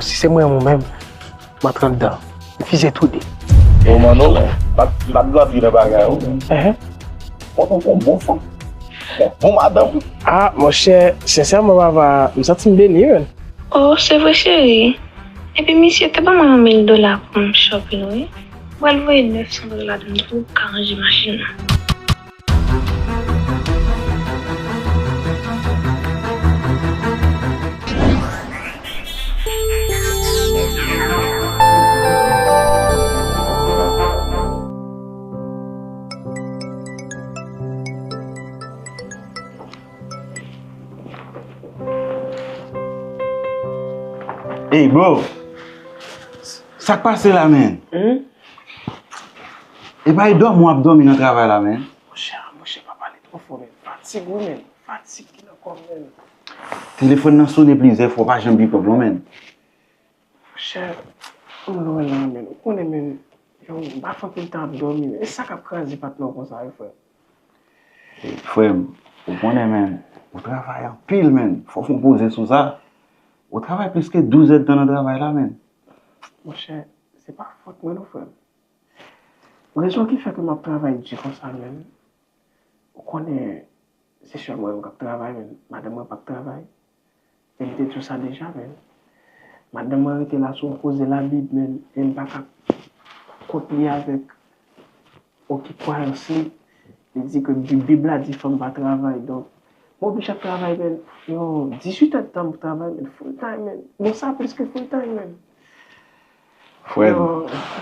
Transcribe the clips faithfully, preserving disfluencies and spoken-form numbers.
Si se mwen, mwen menm, m antre anndan. M fize tou de. Yo, Manno, m pa t, m pa t gen anpil nan bagay ou, men. Enhen. Mwen, mwen, mwen, bon fanm. Mwen, bon madanm. Ah, monchè, sensèman, papa, m santi m beni, menn. Oh, se vre, cheri. Epi, misye te ban mwen yon mil dola pou m shopping, wi. M pral voye nèf san dola ladan l pou w ka ranje machin nan. Hey, bro! Sa k pase la, menn? Hmm? E pa e dòmi w ap dòmi nan travay la, menn? Monchè, monchè, pa pale twò fò, menn. Fatig, wi, menn. Fatig ki nan kò m, menn. Telefòn nan sonnen plizyè fwa, w pa janm pik up, non, menn. Monchè, m lwen la, menn. Ou konnen, menn, yo, m pa fè anpil tan ap dòmi, menn. E sa k ap kraze patnè w konsa, wi, frè m. Frè m, ou konnen, menn, ou travay anpil, menn. Fò w fè yon poze sou sa. Ou travay plis ke douz èdtan nan travay la, menn. Monchè, se pa fòt mwen non, frè m. Rezon ki fè ke m ap travay di konsa, menn, ou konnen se sèl mwen menm k ap travay, menn. Madanm mwen p ap travay. E m te di w sa deja, menn. Madanm mwen rete la sou yon koze Labib, menn, e m pa ka kont li avèk oki kwayans li. Li di ke Bib, Bib la di fanm pa travay. Donk, mwen oblije ap travay, menn. Yo, dizuit èdtan m travay, menn, full time, menn. Bon, sa plis ke full time, menn. Frè m, yo,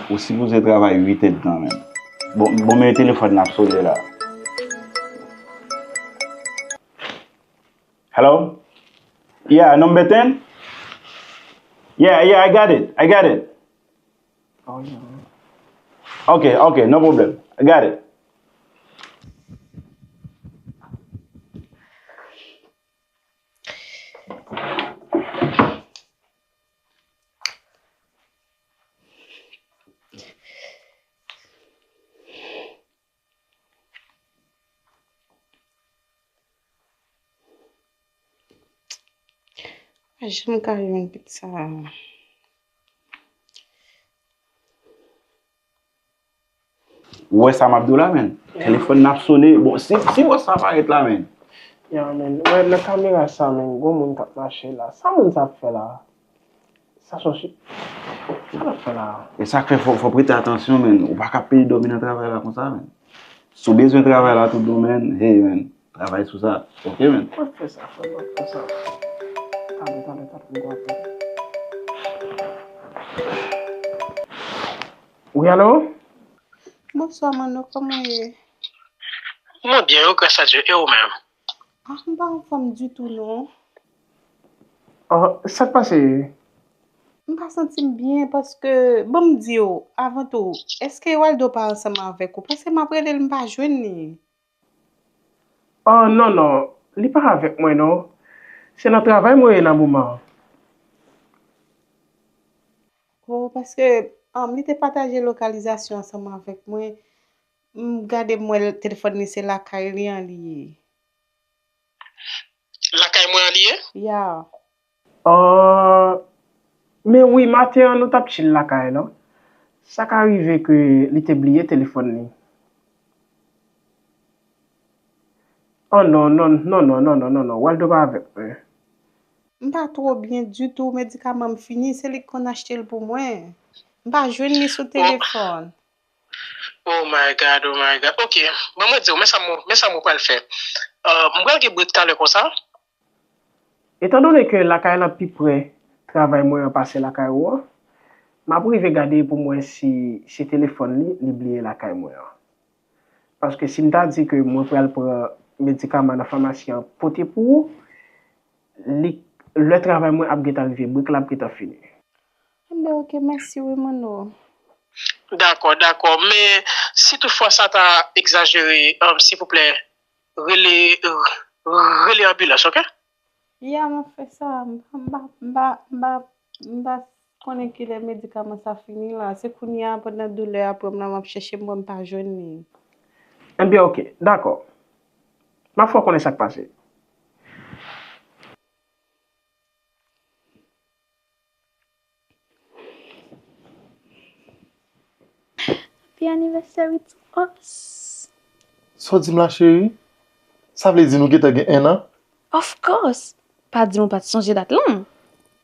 ou sipoze travay uit èdtan, menn. Bon, bon, men telefòn nan ap sone la. Hello? Yeah, number ten? Yeah, yeah, I got it. I got it. Okay, okay, no problem. I got it. Pa janm ka jwenn pitit sa a. Ou wè sa m ap di w la, menn? Yeah. Telefòn nan ap sone. Bon, si, si wè sa parèt la, menn. Yeah, menn. Ou wè nan kamera sa, menn, gon moun k ap mache la. Sa moun sa ap fè la? Sa se yon si-, sa l ap fè la? E sa k fè fò, fò w prete atansyon, menn. Ou pa ka peye dòmi nan travay la konsa, menn. Si w bezwen travay la tout bon, menn, hey, menn, travay sou sa. Oke, menn? Mwen fè sa, frè, mwen fè sa. Tande, tande, tande, mwen aple. Wi, alo? Bonswa, Manno, kòman w ye? Mwen byen, wi, gras a Dye. E ou menm? Ah, m pa anfòm ditou, non. Ah, sa k pase? M pa santi m byen paske, ban m di w, avan tou, èske Waldo pa ansanm avèk ou? Paske m ap rele l, m pa jwenn li. Oh, non, non, li pa avèk mwen, non. Se nan travay mwen ye nan moman an. Oh, paske, um, li te pataje lokalizasyon ansanm avèk mwen. M gade, m wè telefòn li, se lakay li an li ye. Lakay mwen an li ye? Ya. Ah, men wi, maten an, nou t ap chill lakay la. Sa ka rive ke li te bliye telefòn li. Oh, non, non, non, Waldo pa avèk mwen. M pa twò byen ditou, medikaman m fini, se li k konn achte l pou mwen. M pa jwenn li sou telefòn. Oh my God, oh my God. Ok, ban mwen di w, men sa m, men sa m pral fè. Euh, m pral gen brèk talè konsa. Etandone ke lakay lan pi pre travay mwen an pase lakay ou an, m ap rive gade pou m wè si se telefòn li, li bliye lakay mwen an. Paske si m ta di ke mwen pral pran medikaman nan famasi an pote pou ou, li, lè travay mwen ap gentan rive, brèk la ap gentan fini. Enben, ok, mèsi wi, Manno. Dakò, dakò. Men, si toutfwa sa ta egzajere, um, silvouplè, rele, rele anbilans, ok? Ya, m ap fè sa. M pa, m pa, m pa, m pa, m pa konnen kilè medikaman sa fini la. Se kounye a, pandan doulè a pran m la, m ap chèche m, m pa jwenn li. Enben, ok, dakò. M ap fè w konnen sa k pase. Happy anniversary to us. Sa w di m la, cheri? Sa vle di nou gentan gen en an? Of course! Pa di m ou pa t sonje dat lan.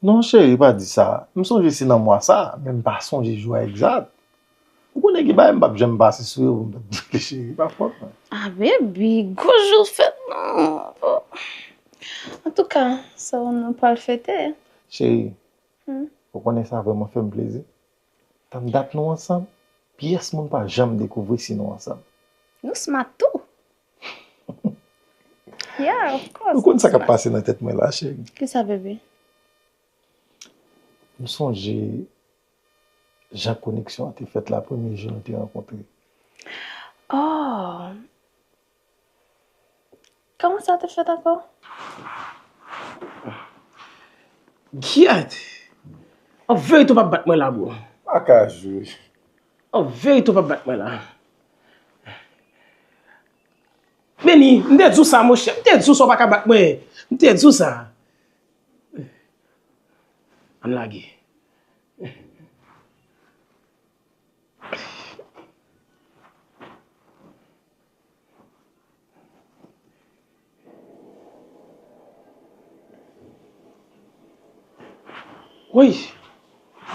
Non, cheri, pa di sa. M sonje se nan mwa sa, men m pa sonje jou a egzat. Ou konnen gen bagay m p ap janm pase sou yo pou m pa t di w, cheri, pa fòt mwen. Ah, baby, gwo jou fèt nou. Oh. Antouka, sa w nou pral fete. Cheri, hmm? Ou konnen sa vrèman fè m plezi. Tann dat nou ansanm, pyès moun pa janm dekouvri si nou ansanm. Nou smart tou. Yeah, of course. Ou konn sa k ap pase nan tèt mwen la, cheri? Kisa, bebe? M sonje jan koneksyon an te fèt la, premye jou nou te rankontre. Oh! Kòman sa te fèt ankò? Gyèt! An verite w p ap bat mwen la, bro. Pa ka jwe. An verite w p ap bat mwen la. Meni, m te di w sa, monchè. M te di w sa w pa ka bat mwen. M te di w sa. Ann lage. Woy!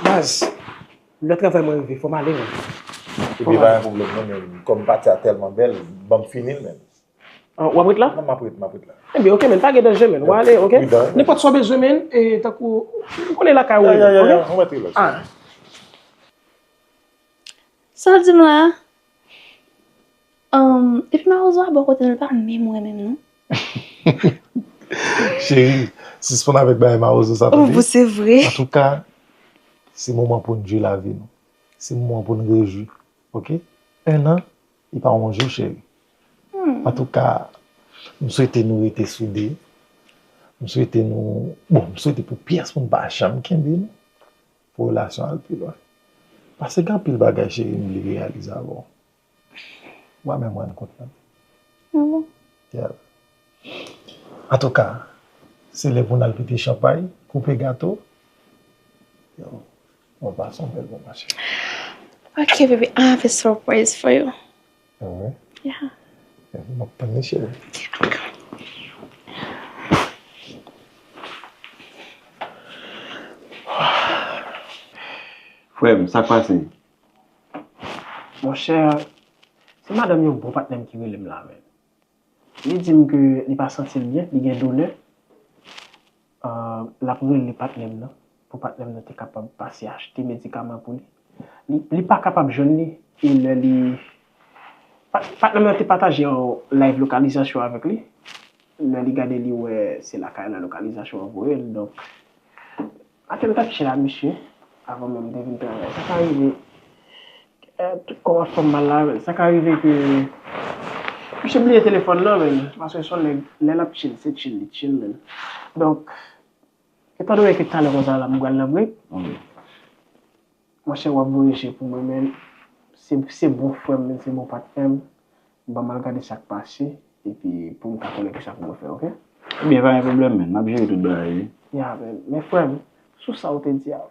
Baz, lè travay mwen rive, fò m ale, men. Epi pa gen pwoblèm, non, men kòm pati a tèlman bèl, ban m fini l, men. Ah, w ap ret la? Non, m ap ret, m ap ret la. Ebyen, oke, men, pa gen danje, men. W ale, oke? Pridan, wi. Nenpòt sa w bezwen, men, e, tankou, ou konnen lakay ou ye, oke? Ya, ya, ya, ya, ou mèt rilaks. Ah. Sa w di m la? Ahn, epi mawozo a bò kote l pa menm wè menm non. Cheri, sispann avèk bagay mawozo sa tande. Oh, se vre. Antouka, se moman pou n jwi lavi nou. Se moman pou n rejwi. Oke? En an, li pa yon jou, cheri. Hmm. Antouka, m swete nou rete soude. M swete nou, bon, m swete pou pyès moun pa janm kenbe nou. Pou relasyon al pi lwen. Paske gen anpil bagay, cheri, m vle reyalize avè w. Mwen menm rann kont mwen. Ah bon? Yeah. Antouka, se lè pou n al pete chanpay, koupe gato. Yo, bon, pase yon bèl moman, cheri. Ok, baby, I have a surprise for you. Ah ouais? Yeah. Yeah, m ap tann li, cheri. Frè m, sa k pase? Monchè, se madanm yon bon patnè m ki rele m la, men. Li di m ke li pa santi l byen, li gen doulè. Ah, l ap rele patnè m nan, pou patnè m nan te kapab pase achte medikaman pou li. Li, li pa kapab jwenn li, e lè li, pa-, patnè m nan te pataje yon live lokalizasyon avèk li. Lè li gade, li wè se lakay la lokalizasyon an voye l. Donk, atè m t ap chill ak misye, avan menm m te vin travay. Sa ka rive, eh, tout kò m ap fè m mal la, men sa ka rive ke misye bliye telefòn nan, men, paske se yon nèg, lè l ap chill, se chill li chill, men. Donk, etandone ke talè konsa la, m pral nan brek. Monchè, w ap voye je pou mwen, men se, se bon frè m, men se bon patnè m. Ban m al gade sa k pase, epi pou m ka konnen kisa pou mwen fè, oke? Ebyen, pa gen pwoblèm, men. M ap jere tout bagay, wi. Ya, men, men frè m, sou sa w te di a,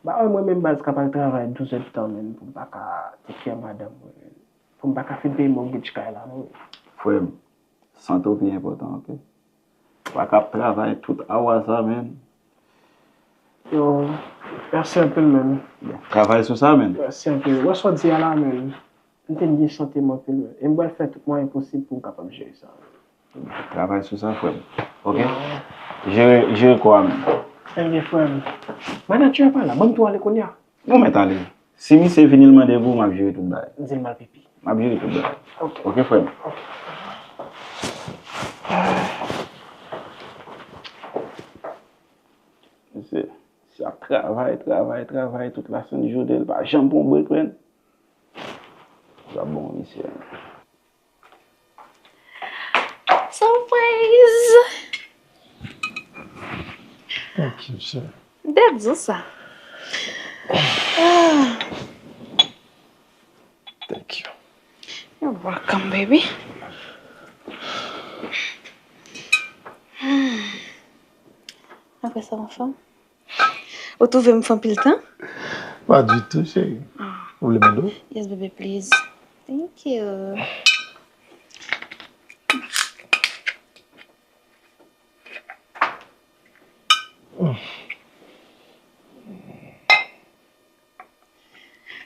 ba wè mwen menm baz ka pral travay douz èdtan, men, pou m pa ka take care madanm mwen, men. Pou m pa ka fin peye mortgage kay la, non, men. Frè m, sante w pi enpòtan, oke? Pa ka ap travay tout awa sa, men. Yo, mèsi anpil, men. Bon, travay sou sa, men. Mèsi anpil. Wè sa w di a la, men. M te byen sante m anpil, men. E m pral fè tout mwayen posib pou m kapab jere sa. Travay sou sa, frè m. Oke? Jere, jere kò a, men. Ebyen, frè m. Manager pa la. Ban m tou ale kounye a. Bon, mèt ale. Si misye vini, l mande pou ou, m ap jere tout bagay. Di l m al pipi. M ap jere tout bagay. Ok. Oke, frè m. Ok. Misye, misye ap travay, travay, travay, tout lasent jounen, l pa janm pran break, men. Sa bon, misye. Surprise! Thank you, sir. M te di w sa. Ah. Thank you. You're welcome, baby. Apre sa, anfòm? Ou twouve m fè anpil tan? Pa ditou, cheri. Ah. Ou vle mande w? Yes, baby, please. Thank you.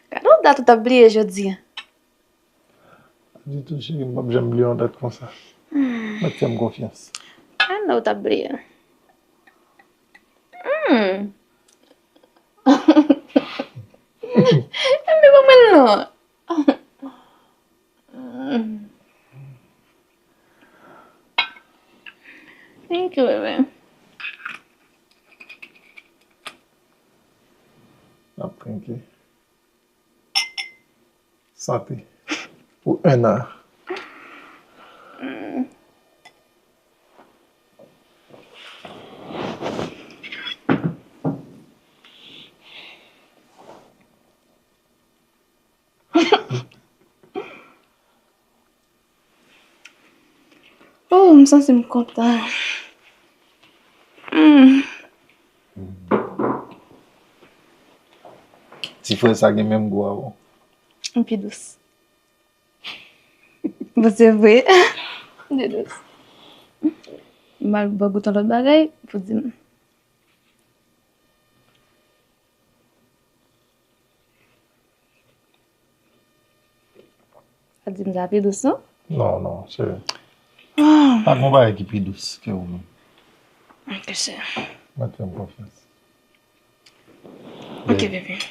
Gade yon dat ou t ap bliye jodi a. Ditou, cheri, m p ap janm bliye yon dat konsa. Mèt fè m konfyans. Gade ou t ap bliye. Hmm. Enben, ban mwen l non. Thank you, baby. N ap trinke. Sante. Pou en an. Oh, m santi m kontan. Hmm. Ti frè sa gen menm gou a ou. M pi dous. Bon, se vre. M pi dous. M al ba goute yon lòt bagay pou di m. Sa di m sa pi dous, non? Non, non, cheri. Ah. Pa gen bagay ki pi dous ke ou menm. Ok, cheri. Mèt fè m konfyans. Ok, bebe.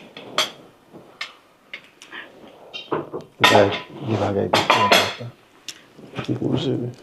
Bagay, gen bagay ki pi enpòtan. Ki pou cheri.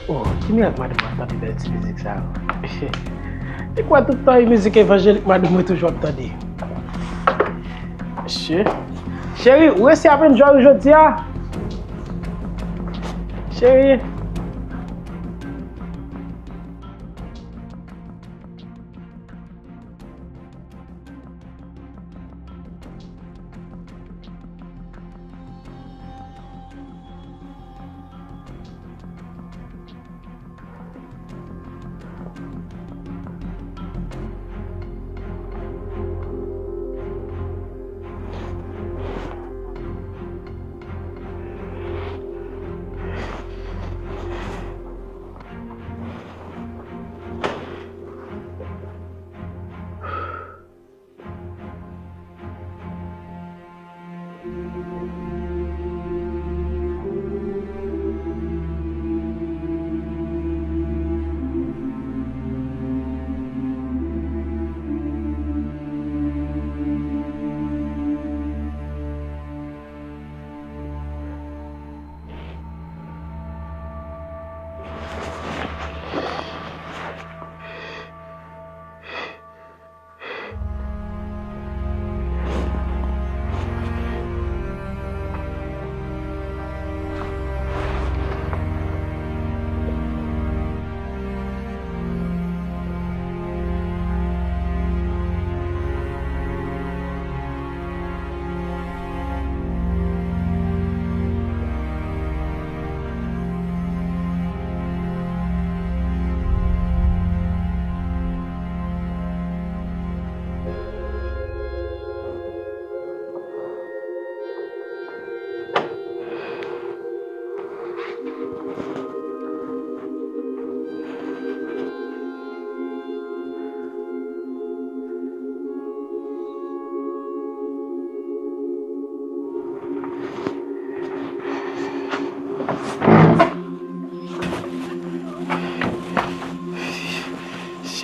Oh, ki mirak madanm mwen ap tande bèl ti mizik sa yo. Li kwè tout tan e mizik evanjelik madanm mwen toujou ap tande. Mesye. Cheri, ou resi ap enjoy ou jodi a? Cheri.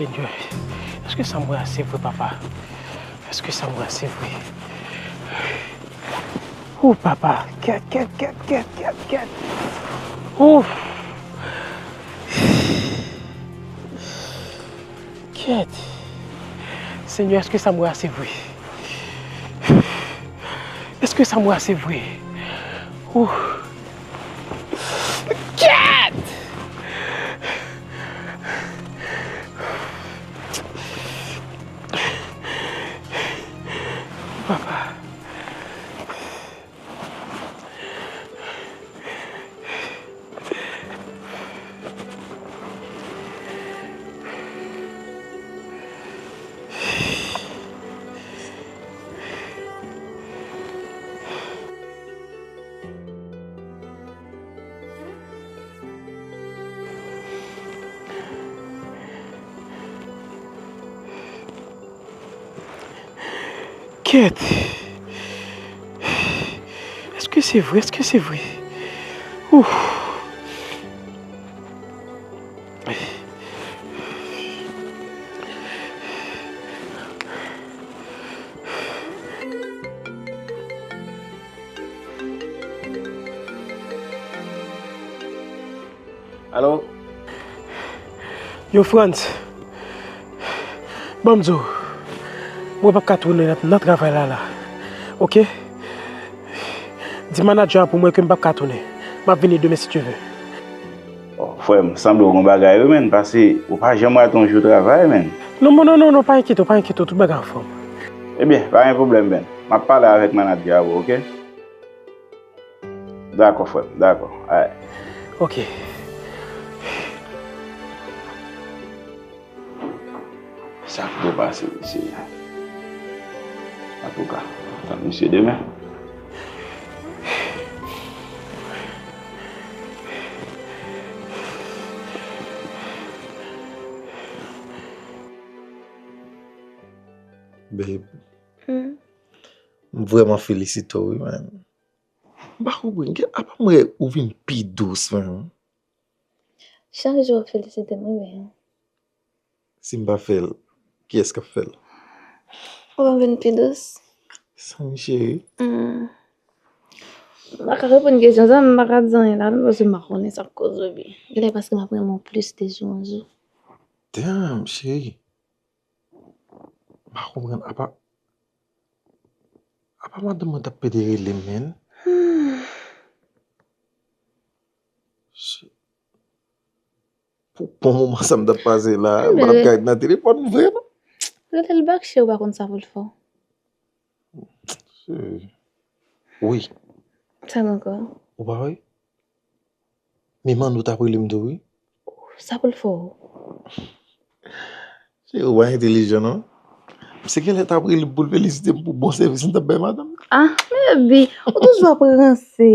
Senyè, èske sa m wè a se vre, papa? Èske sa m wè a se vre? Ou papa, kèt, kèt, kèt, kèt, kèt, kèt. Ou. Kèt. Senyè, èske sa m wè a se vre? Èske sa m wè a se vre? Ou. Kèt! Papa. Kèt! Èske se vre? Èske se vre? Ouf! Alo? Yo, Frantz, ban m di w, mwen p ap ka tounen nan, nan travay la, la. Oke? Di manadjè a pou mwen ke m p ap ka tounen. M ap vini demen si Dye vle. Oh, frè m, sanble w gon bagay wi, menn, paske ou pa janm rate yon jou travay, menn. Non, non, non, non, non, pa enkyete w, pa enkyete w, tout bagay anfòm. Ebyen, pa gen pwoblèm, menn. M ap pale avèk manadjè a pou ou, oke? Dakò, frè m, dakò. Alright. Oke. Sa k dwe pase, mesye. Antouka, tann misye demen. Babe, hmm, m vrèman felisite w, wi, man. M pa konprann. Gen, apa m wè ou vin pi dous, man? Chak jou w ap felisite m, wi, men. Si m pa fè l, kiyès k ap fè l? Ou pa vin pi dous? Samy cheri. Hmm. M pa ka reponn kesyon sa, m pa ka di anyen ladan paske m pa konnen sa k koze w byen. Genlè paske m ap renmen w plis de jou an jou. Damn, cheri. M pa konprann. Apa, apa madanm mwen t ap pede rele m, menn? Hmm. Pou bon moman sa m t ap pase la, m pa t ap ka ret nan telefòn vre non. Rele l bak, cheri, ou pa konn sa pou l fè w. Cheri. Wi. Sa ankò? Ou pa wè? Men Mano t ap rele m tou wi. Sa pou l fè w? Cheri, ou pa entelijan non. Misye genlè t ap rele m pou l felisite m pou bon sèvis m t ap bay madanm. Ah, baby, ou toujou ap ranse.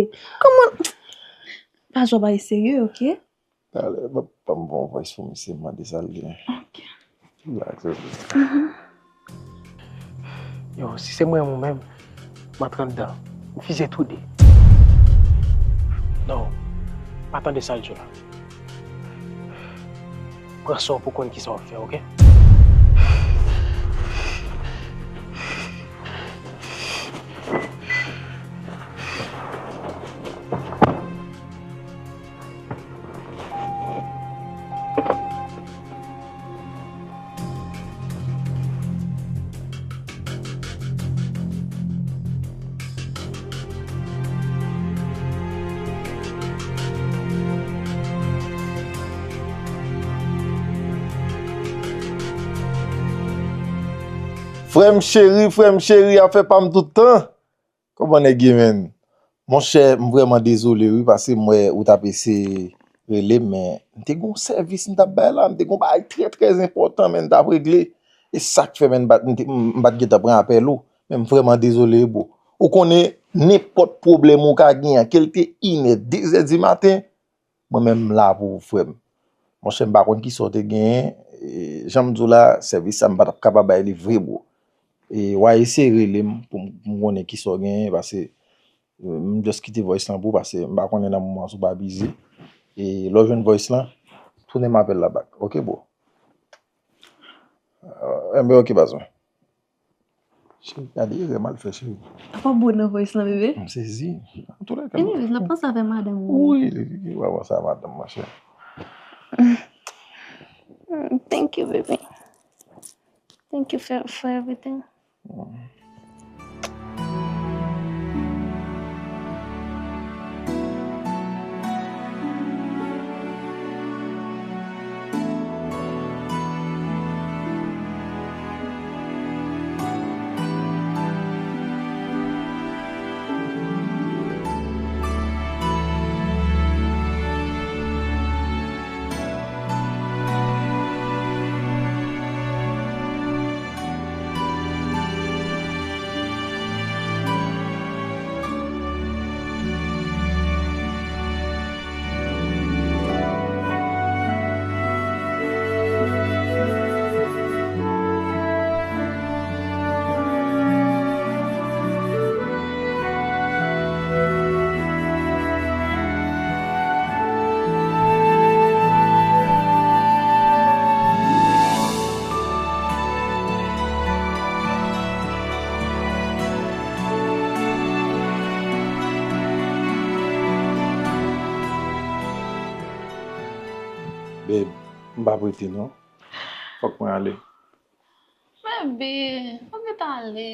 Kòman? Pa jwe bagay serye, oke? Talè, ban m, ban m voice pou misye, mande sa l gen. Oke. Relax, oke. Mhm. Yo, si se mwen, mwen menm, m antre anndan. M fize tou de. Non, pa tande sa l di w la. Pran san w pou konn kisa w ap fè, oke? Frè m cheri, frè m cheri, afè pa m tout tan. Kòman nèg ye, menn? Monchè, m vrèman dezole, wi, paske m wè ou t ap eseye rele m, men m te gen yon sèvis m t ap bay la, m te gen yon bagay trè, trè enpòtan, menn, m t ap regle. E sa k fè, menn, m pa t, m te, m pa t gentan pran apèl ou. Men m vrèman dezole, bro. Ou konnen, nenpòt pwoblèm ou ka gen an, ke l te inè, dezè di maten, mwen menm m la pou ou, frè m. Monchè, m pa konn kisa w te genyen. E, jan m di w la, sèvis sa m pa t ap kapab bay li vre, bro. E, w a eseye rele m pou m, pou m konnen kisa w genyen, paske, e, m just kite voice lan pou ou, paske m pa konnen nan moman sa w pa bizi. E, lè w jwenn voice lan, tounen m apèl la back. Oke, bro? Enben, ok, baz mwen. Cheri, gade erè m al fè, cheri. Apa w bo nan voice lan, bebe? M sezi. Antoulèka, anyways, n ap panse avè madanm ou. Wi, li, li, li, li, panse a madanm, monchè. Mm, thank you, baby. Thank you for, for everything. Mm. Babe, m p ap rete non. Fòk mwen ale. Baby, fòk ou ta ale.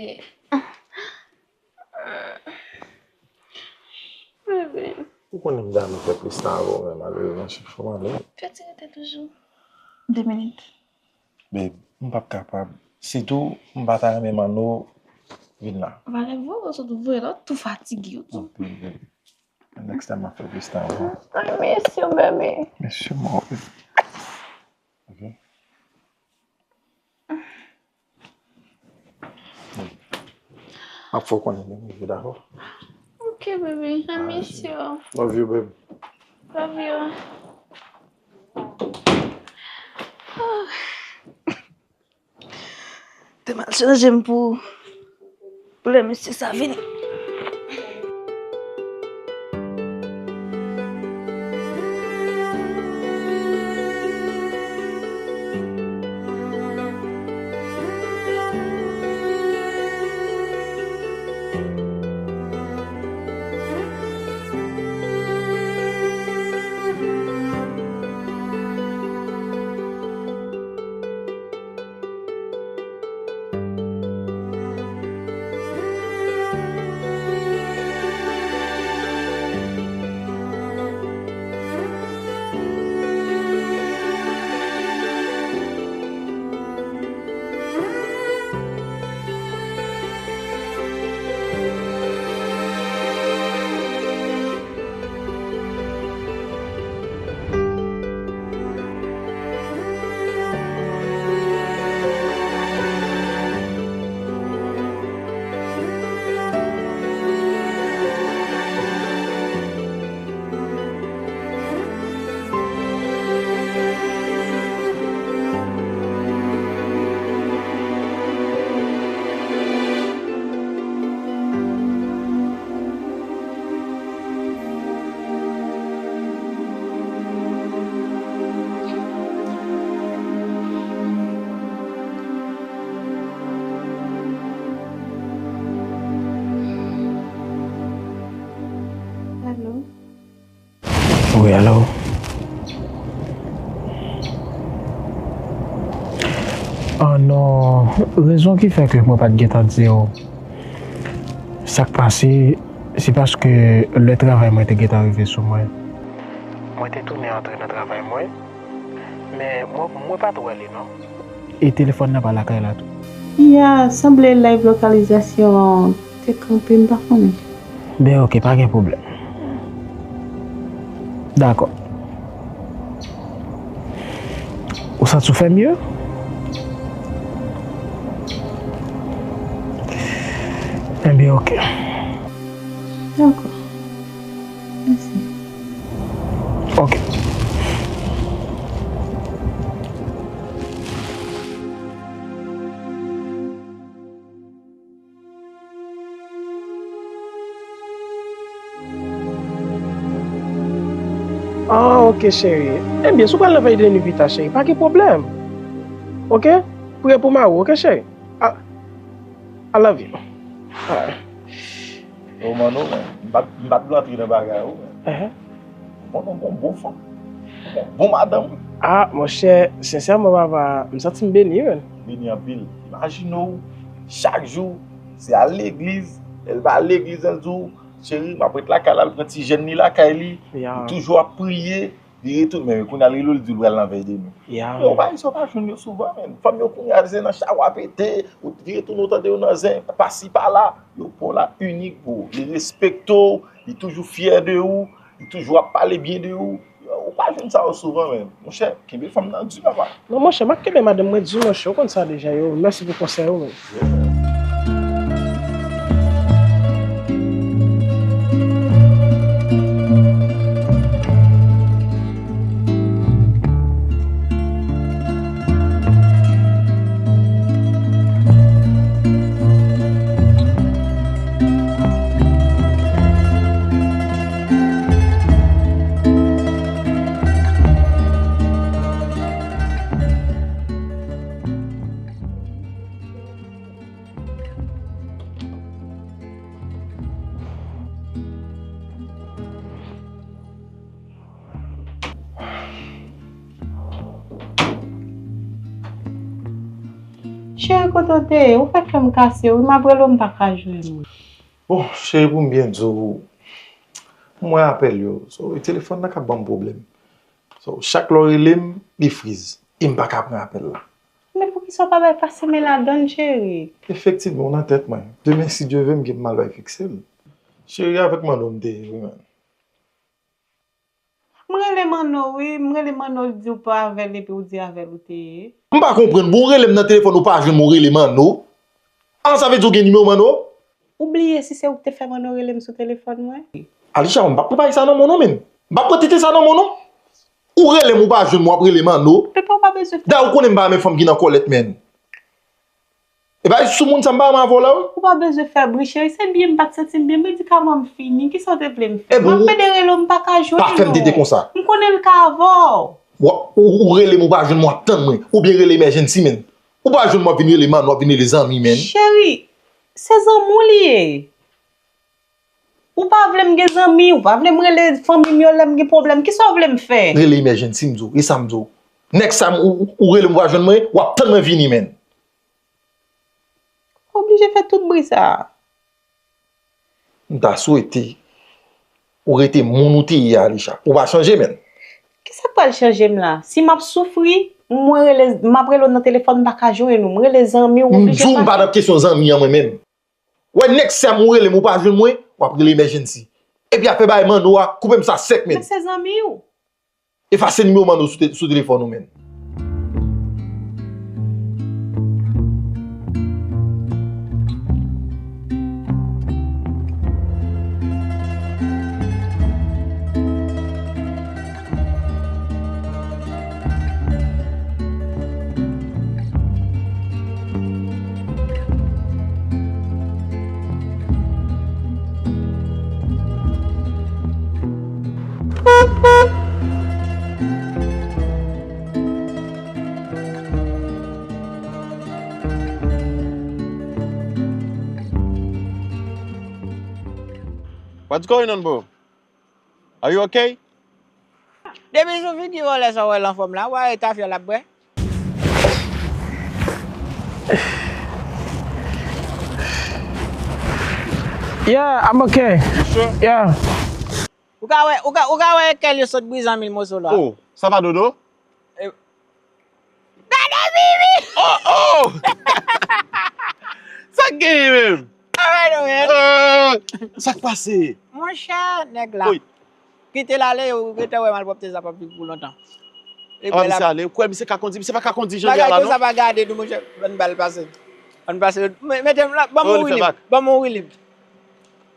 Baby. Ou konnen m ta renmen fè plis tan avè w, men malerezman, cheri, fò m ale. Fè ti rete toujou. De minit. Babe, m p ap kapab. Sitou, m pa ta renmen Manno vin la. Valè voye w sot voye la, w tou fatige w tou. Anpil, babe. Next time, m ap fè plis tan avè w. I miss you, baby. Miss you more, babe. Ok. M ap fè w konnen lè m rive, dakò? Ok, baby. I miss you. Love you, babe. Love you. Te m al chanje m pou, pou lè mesye sa vini. Alo? Wi, alo? Ah non, rezon ki fè ke mwen pa t gentan di w sa k pase, se paske lè travay mwen te gentan rive sou mwen. Mwen te tounen antre nan travay mwen, men mwen, mwen pa t wè li non. E telefòn nan pa lakay la tou. Ya, sanble live lokalizasyon te kanpe, m pa konnen. Ben, ok, pa gen pwoblèm. Dakò. Ou santi w fè mye? Enben, ok. Dakò. Mèsi. Ok. Ah, ok, cheri. Ebyen, si w pral nan vèy de nwi pita, cheri, pa gen pwoblèm. Ok? Priye pou mari w, ok, cheri? I, I love you. Alright. Yo, Manno, men, m pa t, m pa t vle antre nan bagay ou, men. Ehh. Bon, non, bon, bon fanm. Bon, bon madanm. Ah, monchè, sensèman, papa, m santi m beni, wi. Beni anpil. Imajine w, chak jou, se al legliz, lè l pa al legliz, l di w, cheri, m ap ret lakay la, l pran ti jèn li lakay li, li toujou ap priye, li retounen, men kounye a l rele w, l di w l pral nan vèy de nwi. Yo, bagay sa w pa jwenn yo souvan, men. Fanm yo kounye a, se nan chawa pete, ou vire tounen, w tande yo nan zen, pasi pala. Yo pa w la inik, bro. Li respekte w, li toujou fyè de ou, li toujou ap pale byen de ou. Yo, ou pa jwenn sa yo souvan, men. Monchè, kenbe fanm nan di, papa. Non, monchè, m ap kenbe madanm mwen di, monchè, ou konn sa deja, yo. Mèsi pou konsèy ou, men. Cheri, kote w te ye? Ou fèk fè m kase wi, m ap rele w, m pa ka jwenn ou. Bon, cheri, pou m byen di w, m wè apèl yo. So, e telefòn nan k ap ban m pwoblèm. So, chak lè w rele m, li friz. E m pa ka pran apèl la. Men poukisa w pa bay pase men ladann, cheri? Efektivman, w nan tèt mwen. Demen, si Dye ve, m gen pou m al bay fikse l. Cheri, avèk Manno m te ye, wi, men. M rele Manno, wi. M rele Manno, l di w pa avè l, epi w di avè l ou te ye. M pa konprann. Bon, w rele m nan telefòn, ou pa jwenn mwen, w rele Manno. An, sa vle di w gen nimewo Manno? Ou bliye si se ou ki te fè Manno rele m sou telefòn mwen? Alisha, m p ap pran bagay sa nan men w non, menm. M p ap pran tenten sa nan men w non. Ou rele m, ou pa jwenn mwen, w ap rele Manno. Pepe, ou pa bezwen fè. Dayè, ou konnen m pa renmen fanm ki nan kòlèt, menm. E pa sou moun sa m pa renmen avè w la, wi. Ou pa bezwen fè bri, cheri. Se byen m pa t santi m byen, medikaman m fini. Kisa w te vle m fè? M ap pede rele w, m pa ka jwenn ou. Pa fè m tenten konsa. M konnen l ka avè w. Ou, ou, ou rele m, ou pa jwenn mwen, w ap tann mwen. Oubyen rele emergency, menm. Ou pa jwenn mwen, w ap vin rele Manno, w ap vin rele zanmi, menm. Cheri, se zanmi w li ye. Ou pa vle m gen zanmi, ou pa vle m rele fanmi m yo lè m gen pwoblèm. Kisa w vle m fè? Rele emergency, m di w. E sa m di w. Next time ou, ou, ou rele m, ou pa jwenn mwen, w ap tann mwen vini, menm. Ou oblije fè tout bri sa a. M ta swete ou rete moun ou te ye a, Alisha. Ou pa chanje, menm. Kisa k pral chanje m la? Si m ap soufri, mwen rele, m ap rele w nan telefòn, m pa ka jwenn ou. M rele zanmi w, oblije. M di w m pa nan kesyon zanmi an, mwen menm. Wè, next time ou rele m, ou pa jwenn mwen, w ap rele emergency. Epi afè bay Manno a, koupe m sa sèk, menm. Men se zanmi w. Efase nimewo Manno sou te-, sou telefòn ou, menm. What's going on, bro? Are you okay? Depi sou figi vòlè sa w wè l anfòm la, w a e tafya l ap bwè. Yeah, I'm okay. You sure? Yeah. Ou ka wè, ou ka, ou ka wè kè l yo sot brize an mil moso la. Oh, sa pa dodo? E, Gade Vivi! Oh, oh! Sa k genyen menm? Alright, alright. Euh, sa k pase? Monchè, nèg la. Wi. Kite l ale, ou gentan wè malpwòpte sa p ap viv pou lontan. Apa misye ale? Ou kwè misye ka kondi? Misye pa ka kondi jan li a la non. Bagay konsa pa gade nou, monchè. Ann ba l pase. Ann pase. Mete m la, ban m yon wi lib. Ban m yon wi lib.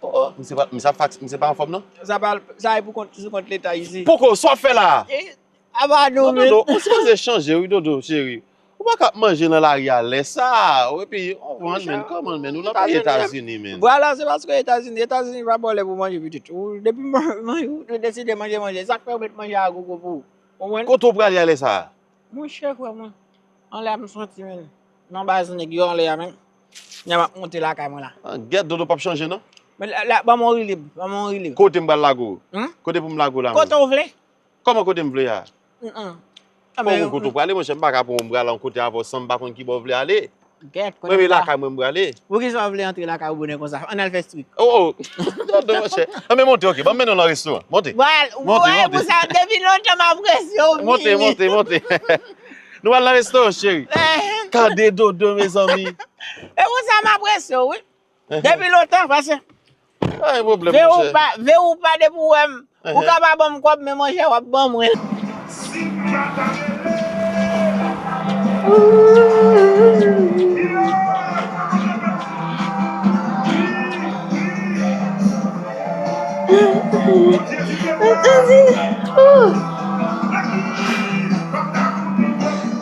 Oh, oh, misye pa, misye ap fati-, misye pa anfòm non? Sa pa, sa e pou kont, sou kont Leta isi. Poko, sa w ap fè la? E, apa nou menm. Non, Dodo, ou sipoze chanje wi, Dodo, cheri. Ou pa ka ap manje nan lari a lè sa. Epi, oh, man, men, kòman, men, ou nan peyi Etazini, men. Vwala, se paske Etazini, Etazini pa ba w lè pou manje pitit. Ou, depi man-, manje, ou deside manje, manje. Sa k fè yo met manje a gogo pou ou. Konprann? Kote w prale a lè sa? Monchè, frè mwen, anlè a m soti, men. Non, baz, nèg yo anlè a menm. Nèg ap monte lakay mwen la. Ah, gèt, Dodo p ap chanje, non? Men la, la, ban m yon rilib, ban m yon rilib. Kote m pral lage w? Hmm? Kote pou m lage w la menm? Kote w vle. Kòman kote m vle a? Mm, mm. Ah, fò men, mwen kote w prale, monchè, m pa ka pran yon bra la yon kote avè w san m pa konn ki bò w vle ale. Gèt, kote m prale. Mwen, men lakay mwen m prale. Poukisa w vle antre lakay ou bonè konsa? Ann al fè strik. Oh, oh. Dodo, monchè. Ah, men monte, ok. Ban m mennen w nan restoran. Monte. Monte, monte. Pou sa, depi lontan m apresye w, Billy. Monte, monte, monte. Nou al nan restoran, cheri. Eh. Gade Dodo, mezanmi. E konsa m apresye w, wi. Depi lontan, pase. Pa gen pwoblèm, monchè. Vle ou pa, vle ou pa, depi w wè m, ou ka pa ban m kòb, men manje w ap ban mwen.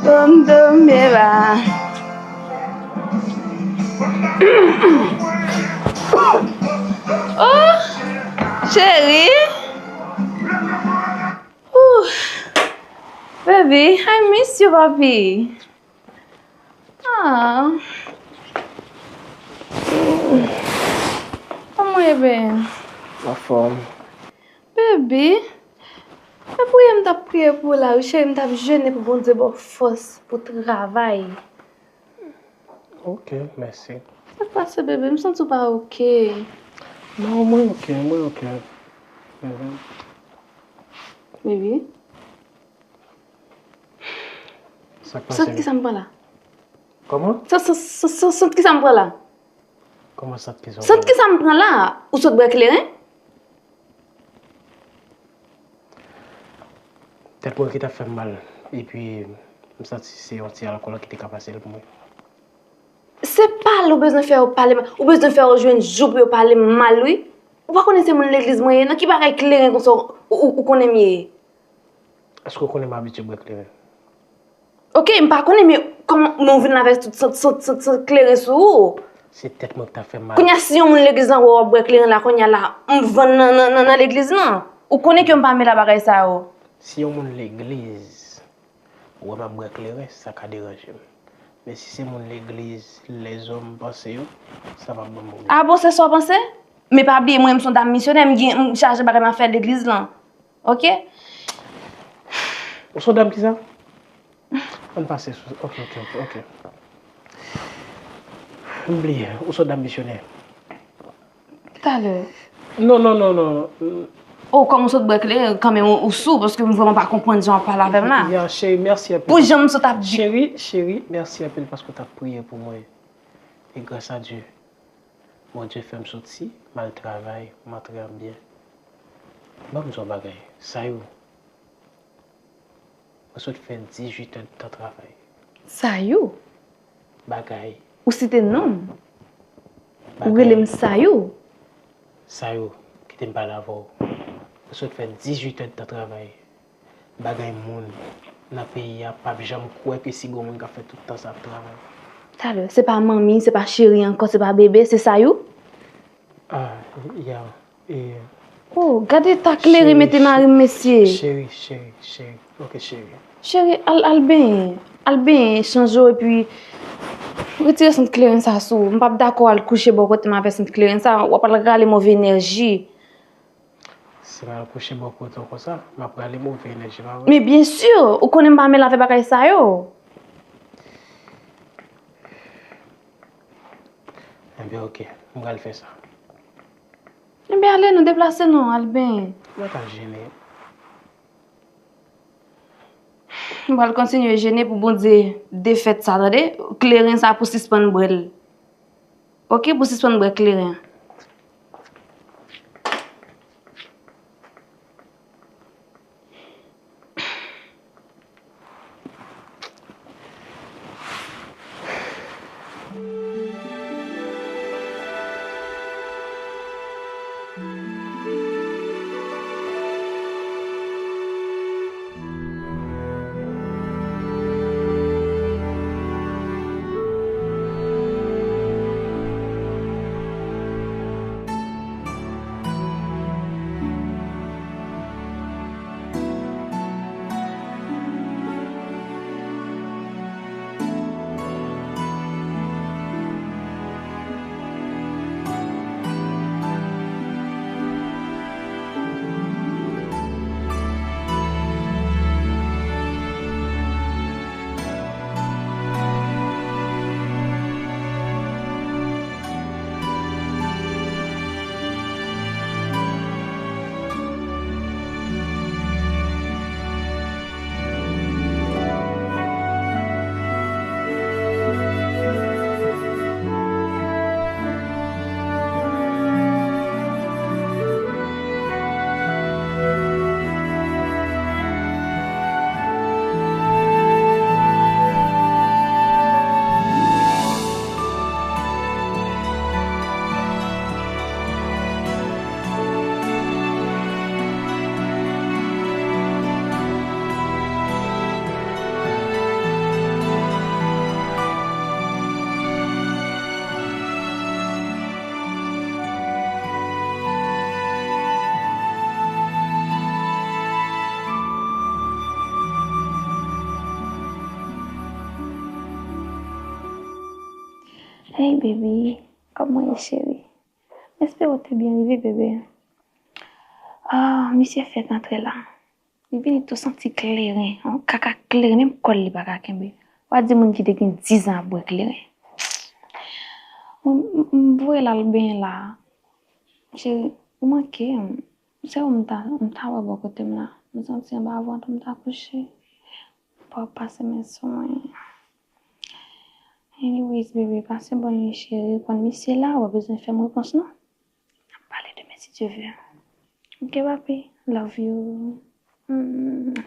Dom, dom, beba. Oh, cheri. Ooh, baby, I miss you, papi. Ah. Kòman w ye, baby? Anfòm. Baby, e priye m t ap priye pou ou la, wi, cheri, m t ap jene pou Bondye ba w fòs pou travay. Ok, mèsi. Sa k pase, bebe? M santi w pa oke. Non, mwen oke, mwen oke. Mhm. Bebe? Sa k pase? Sant kisa m pran la? Kòman? Sant, sant, sant, sant, sant kisa m pran la? Kòman sant kisa w pran la? Sant kisa m pran la? Ou sot bwè kleren? Tèt mwen ki t ap fè m mal, epi m santi se yon ti alkòl ki te ka pase l pou mwen. Se pale ou bezwen fè yo pale mal, ou bezwen fè yo jwenn jou pou yo pale m mal, wi. Ou pa konnen se moun legliz mwen ye, nan ki bagay kleren konsa ou, ou, ou konnen m ye? Èske w konnen m abitye bwè kleren? Ok, m pa konnen, men kòman, men w vin la avèk tout sant, sant, sant, sant kleren sou ou? Se tèt mwen ki t ap fè m mal. Kounye a, si yon moun legliz lan wè w ap bwè kleren la, kounye a la, m vann nan, nan, nan, nan legliz lan. Ou konnen ke m pa mele a bagay sa yo. Si yon moun legliz wè m ap bwè kleren, sa ka deranje m. Men si se moun legliz lèzòm panse yo, sa p ap ban m pwoblèm. A bon, se sa w panse? Men pa bliye, mwen, m se yon dam misyonè, m gen, m chaje bagay m ap fè legliz lan. Ok? Ou se yon dam kisa? Ann pase sou, ok, ok, ok, ok. M bliye, ou se yon dam misyonè. Talè. Non, non, non, non. Oh, kòm ou sot bwè kleren, kanmenm ou, ou sou, paske m vrèman pa konprann jan w ap pale avè m la. Ya, cheri, mèsi anpil. Pou jan m sot ap di. Cheri, cheri, mèsi anpil paske w t ap priye pou mwen. E gras a Dye, Bondye fè m soti, m al travay, m antre an byen. Ban m di w yon bagay, Sayou. Mwen sot fè dizuit èdtan travay. Sayou? Bagay. Ou site non m? Ou rele m Sayou? Sayou, kite m pale avè w. Mwen sot fè dizuit èdtan travay. Bagay, moun nan peyi a p ap janm kwè ke si gen yon moun k ap fè tout tan sa ap travay. Talè, se pa manmi, se pa cheri ankò, se pa bebe, se Sayou? Ah, ya. E, oh, gade eta kleren mete mari m, mesye. Cheri, cheri, cheri. Ok, cheri. Cheri, al, al benyen. Al benyen, chanje w, epi retire sant kleren sa sou ou. M p ap dakò al kouche bò kote m avè sant kleren sa. W ap al rale move enèji. Si m al kouche bò kote w konsa, m ap rale move enèji, pa vre? Men byen si, ou konnen m pa mele avè bagay sa yo. Enben, ok, m pral fè sa. Enben, ale non, deplase non, al benyen. Mwen ka jene. M pral kontinye jene pou Bondye defèt sa, tande? Kleren sa pou sispann bwè l. Ok, pou sispann bwè kleren an. Hey baby, kòman w ye cheri? M espere w te byen rive bebe. Ah, misye fèk antre la. Li vini tou santi kleren, yon kaka kleren, menm kò l li pa ka kenbe. W a di moun ki te gen diz an ap bwè kleren. Mwen, m, m voye l al benyen la. Cheri, ou manke m. Se ou m ta, m ta wè bò kote m la. M santi anba vant ou m ta kouche. Pa w pase men sou mwen. Anyways, bebe, pase bòn nuit, cheri. Konn misye la, w pa bezwen fè m repons, non. N ap pale demen, si Dye vle. Ok, papi. Love you. Mm.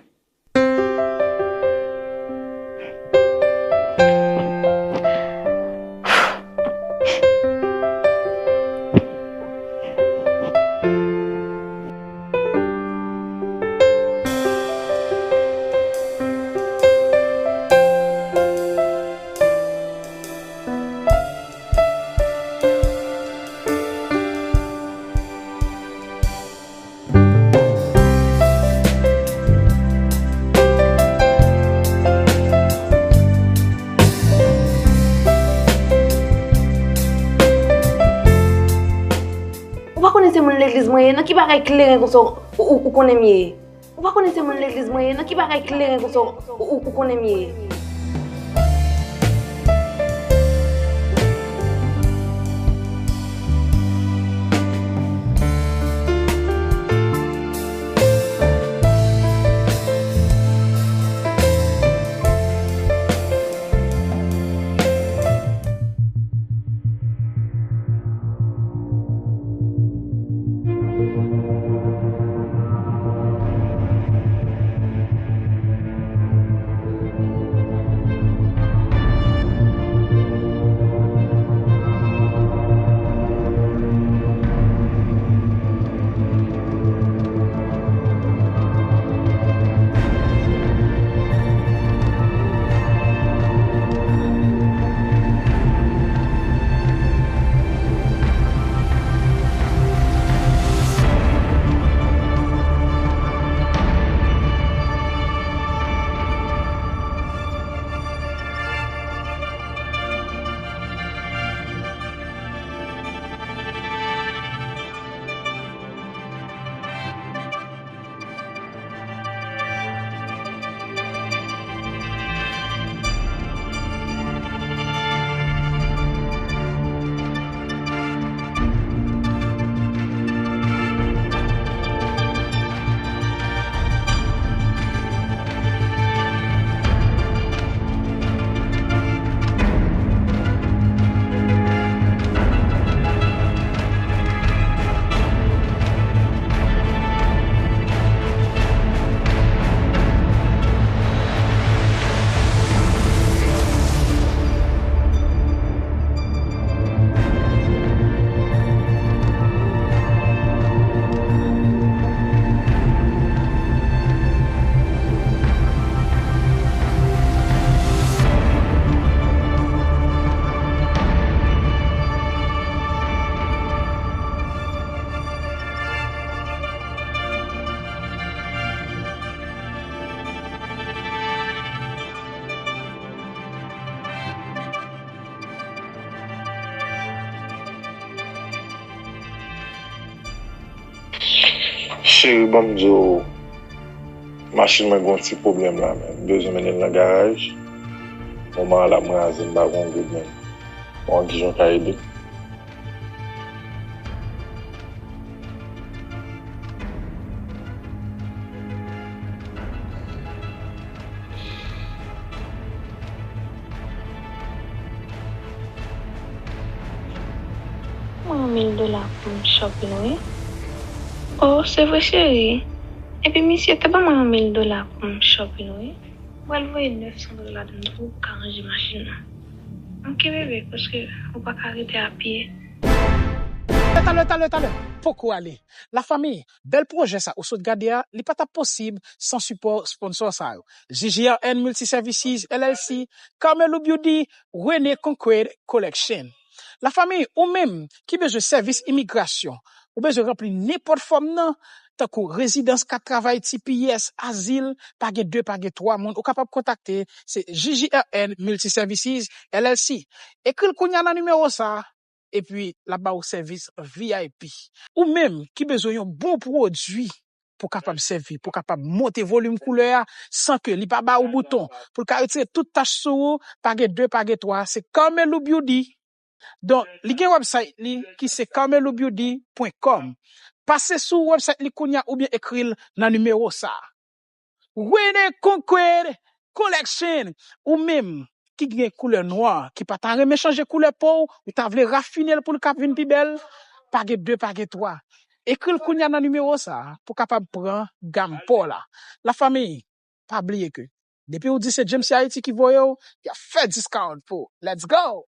Ou pa konnen se moun legliz mwen ye? Nan ki bagay kleren konsa ou, ou, ou konnen m ye? Ou pa konnen se moun legliz mwen ye? Nan ki bagay kleren konsa ou, ou, ou konnen m ye? Cheri, ban m di w, machin mwen gen yon ti pwoblèm la, men m bezwen mennen l nan garaj. Moman an l ap raze, m pa gen yon goud menm. Bon, kijan w ka ede m? Mwen yon mil dola pou m shopping, wi. Oh, se vre, cheri. Epi misye te ban mwen yon mil dola pou m shopping, wi. Mwen pral voye nèf san dola ladan l tou pou ka ranje machin nan. Ok, bebe, paske ou pa ka rete a pye. Talè, talè, talè, talè. Poko ale. Lafanmi, bèl pwojè sa ou sot gade a, li pa t ap posib san sipò sponsò sa yo. J J R N Multiservices L L C, Carmelo Beauty, Rene Concrete Collection. Lafanmi, ou menm ki bezwen sèvis imigrasyon, ou bezwen ranpli nenpòt fòm nan, tankou rezidans, kat travay, T P S, azil, pa gen de, pa gen twa moun. Ou kapab kontakte, se J J R N Multiservices L L C. Ekri l kounye a nan nimewo sa a, epi l ap ba ou sèvis V I P. Ou menm ki bezwen yon bon pwodui pou kapab sèvi, pou kapab monte volim koulè a san ke li pa ba ou bouton, pou l ka retire tout tach sou ou, pa gen de, pa gen twa, se Carmelo Beauty. Donk, li gen website li ki se carmelo beauty point com. Pase sou website li kounye a oubyen ekri l nan nimewo sa a. Rene Conquer Collection, ou menm ki gen koulè nwa, ki pa ta renmen chanje koulè po w, ou ta vle rafine l pou l ka vin pi bèl, pa gen de, pa gen twa. Ekri l kounye a nan nimewo sa a pou kapab pran gam po w la. Lafanmi, pa bliye ke depi ou di se James Haiti ki voye w, y ap fè discount pou ou. Let's go!